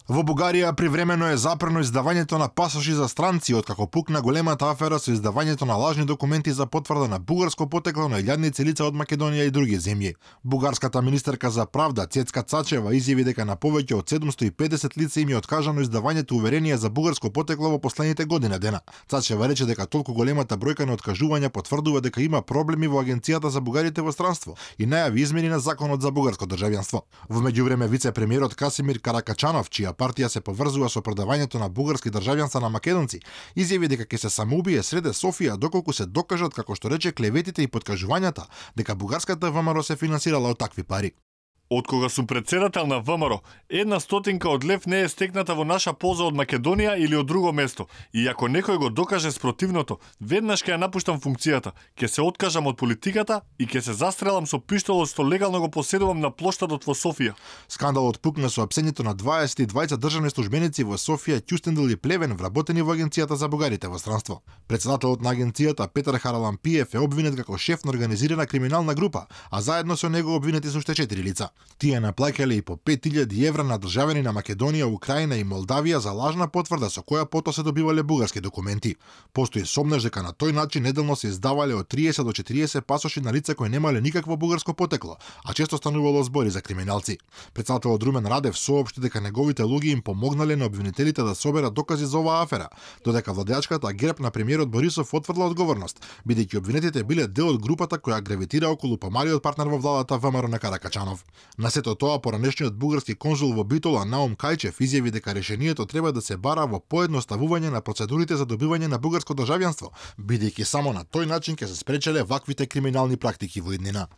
Во Бугарија привремено е запрено издавањето на пасоши за странци откако пукна големата афера со издавањето на лажни документи за потврда на бугарско потекло на илјадници лица од Македонија и други земји. Бугарската министерка за правда Цецка Цачева изјави дека на повеќе од 750 лица им е откажано издавањето уверенија за бугарско потекло во последните година дена. Цачева рече дека толку големата бројка на откажувања потврдува дека има проблеми во Агенцијата за бугарите во странство и најави измени на законот за бугарско државјанство. Во меѓувреме вице-премиерот Касимир Каракачанов, чија партија се поврзува со продавањето на бугарски државјанства на македонци, изјави дека ќе се самоубие среде Софија доколку се докажат, како што рече, клеветите и подкажувањата дека бугарската ВМРО се финансирала од такви пари. Откога сум председател на ВМРО, 100 од лев не е стекната во наша полза од Македонија или од друго место. И ако некој го докаже спротивното, веднаш ќе ја напуштам функцијата, ќе се откажам од политиката и ќе се застрелам со пиштолот што легално го поседувам на плоштадот во Софија. Скандалот пукна со апсењето на 22 државни службеници во Софија, Ќустендил и Плевен, вработени во Агенцијата за бугарите во странство. Председателот на агенцијата Петар Харалампиев е обвинет како шеф на организирана криминална група, а заедно со него обвинети се уште 4 лица. Тие наплаќале и по 5000 евра на државјани на Македонија, Украина и Молдавија за лажна потврда со која потоа се добивале бугарски документи. Постои сомнеж дека на тој начин неделно се издавале од 30 до 40 пасоши на лица кои немале никакво бугарско потекло, а често станувало збори за криминалци. Председателот Румен Радев соопшти дека неговите луѓе им помогнале на обвинителите да соберат докази за оваа афера, додека владеачката ГЕРБ на премиерот Борисов отврдила одговорност, бидејќи обвинетите биле дел од групата која гравитира околу помалиот партнер во владата ВМРО на Каракачанов. На сето тоа, поранешниот бугарски конзул во Битола Наум Кајчев изјави дека решението треба да се бара во поедноставување на процедурите за добивање на бугарско државјанство, бидејќи само на тој начин ќе се спречеле ваквите криминални практики во иднина.